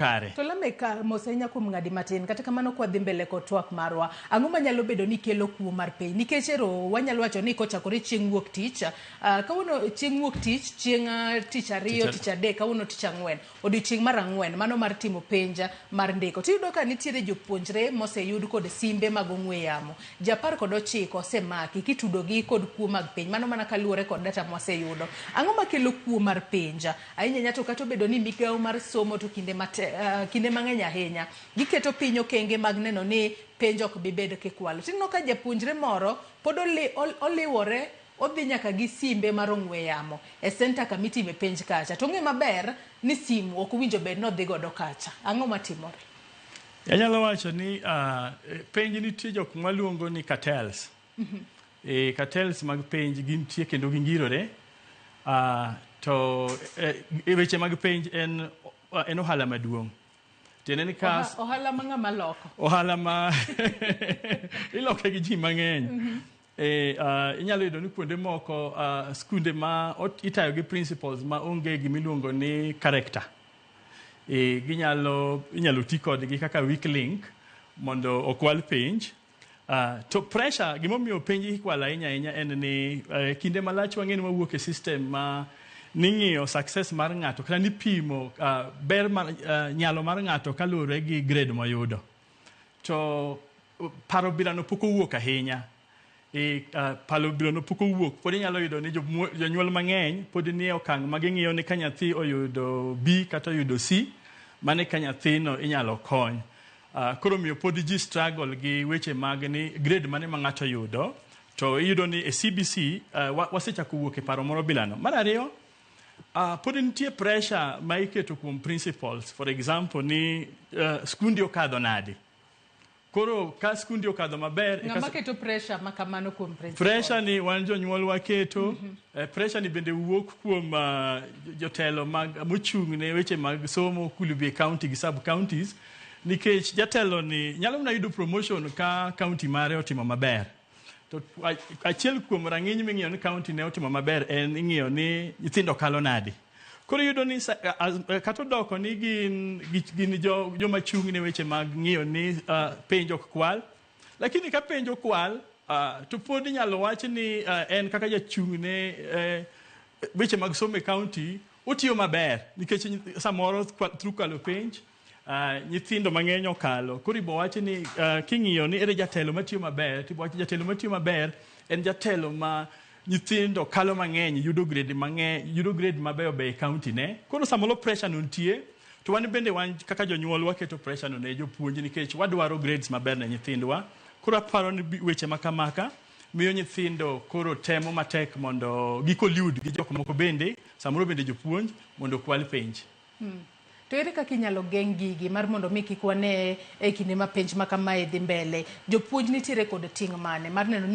Kare. To Lameck, mos ahinya kuom ng'adi matin. Kata kamano kwa dhi mbele kod twak marwa, ang'o manyalo bedo ni kelo kuo mar penj? Nikech ero wanyalo wacho ni kochakore chieng' wuok tich, kawuono chieng' wuok tich, chieng' tich ariyo, tich adek, kawuono tich ang'wen, odiochieng' mar ang'wen, mano mar timo penj mar ndiko. Tiyudo ka nitiere jopuonjre moseyud kod simbe mag ong'we yamo. Ji 19 osemaki kitudogi kod kuo mag penj. Mano mana kaluwore kod data mwaseyudo. Ang'o makelo kuo mar penj? Ahinya ahinya to kata obedo ni migawo mar somo to kinde mate, kinde mang'eny ahinya giketo piny okenge mag neno ni penj ok bi bed kikwalo. Tineno ka japuonjre moro pod oli, ol, oliwore odhi nyaka gi simbe mar ong'we yamo e senta kama itime penj kacha. To ong'e maber ni simu ok owinjo bed ni odhi godo kacha. Ang'o matimore? Anyalo wacho ni penj nitie jok mwaluongo ni cartels. E, cartels mag penj gintie kendo gingirore. To e, weche mag penj en ohala maduong'. Tiende ni ka Ohala ma ng'ama loko. Ohala ma iloke gi ji mang'eny. E, inyalo yudo ni kuonde moko skunde ma itayo gi principals ma onge gimiluongo ni character. E, ginyalo inyalo ti kodgi kaka weak link mondo okwal penj. To pressure gimomiyo penj ikwalo ahinya ahinya en ni kinde malach wang'e ni wawuok e system ma ning'iyo success mar ng'ato kata nipimo ber mar nyalo mar ng'ato kaluwore gi grade moyudo. To paro bilano pok owuok ahinya. E, paro bilano pok owuok. Pod inyalo yudo ni jonyuol mang'eny pod nie okang' ma ging'iyo ni ka nyathi oyudo B kata oyudo C, mano eka nyathino inyalo kony. Koro omiyo pod ji struggle gi weche mag ni grade mane ma ng'ato oyudo, to iyudo ni e CBC wasechako wuok e paro moro bilano. Mar ariyo, pod nitie pressure ma iketo kuom principals, for example ni skundi okadho nade. Koro ka skundi okadho maber, Ng'ama keto pressure ma kamano kuom principal? Pressure ni wan jonyuol waketo. Pressure ni bende wuok kuom jotelo mag mochung' ne weche mag somo Kulubie County gi sub counties, nikech jatelo ni nyalo mana yudo promotion ka county mare otimo maber. To achiel kuom rang'iny ming'iyo ni county ne otimo maber en ing'iyo ni nyithindo kalo nade. Koro iyudo ni kata odoko ni gin joma chung' ne weche mag ng'iyo ni penj ok kwal, lakini ka penj okwal to pod inyalo wach ni en kaka jachung' ne weche mag somo e county otiyo maber nikech samoro through kwalo penj nyithindo mang'eny okalo. Koro ibo wach ni king'iyo ni ere jatelo matiyo maber, tibo wach jatelo matiyo maber en jatelo ma nyithindo kalo mang'eny, yudo grade mang'eny, yudo grade mabeyo beyo e county ne. Koro samoro pressure no nitie, to wan bende wan kaka jonyuol waketo pressure no ne jopuonj nikech wadwaro grades maber ne nyithindwa. Koro aparo ni weche ma kamaka miyo nyithindo koro temo matek mondo gi collude gi jok moko bende, samoro bende jopuonj, mondo okwal penj. To ere kaka inyalo geng' gigi mar mondo mi kik wane e kinde ma penj ma kamae dhi mbele? Jopuonj nitiere kod ting' mane mar neno ni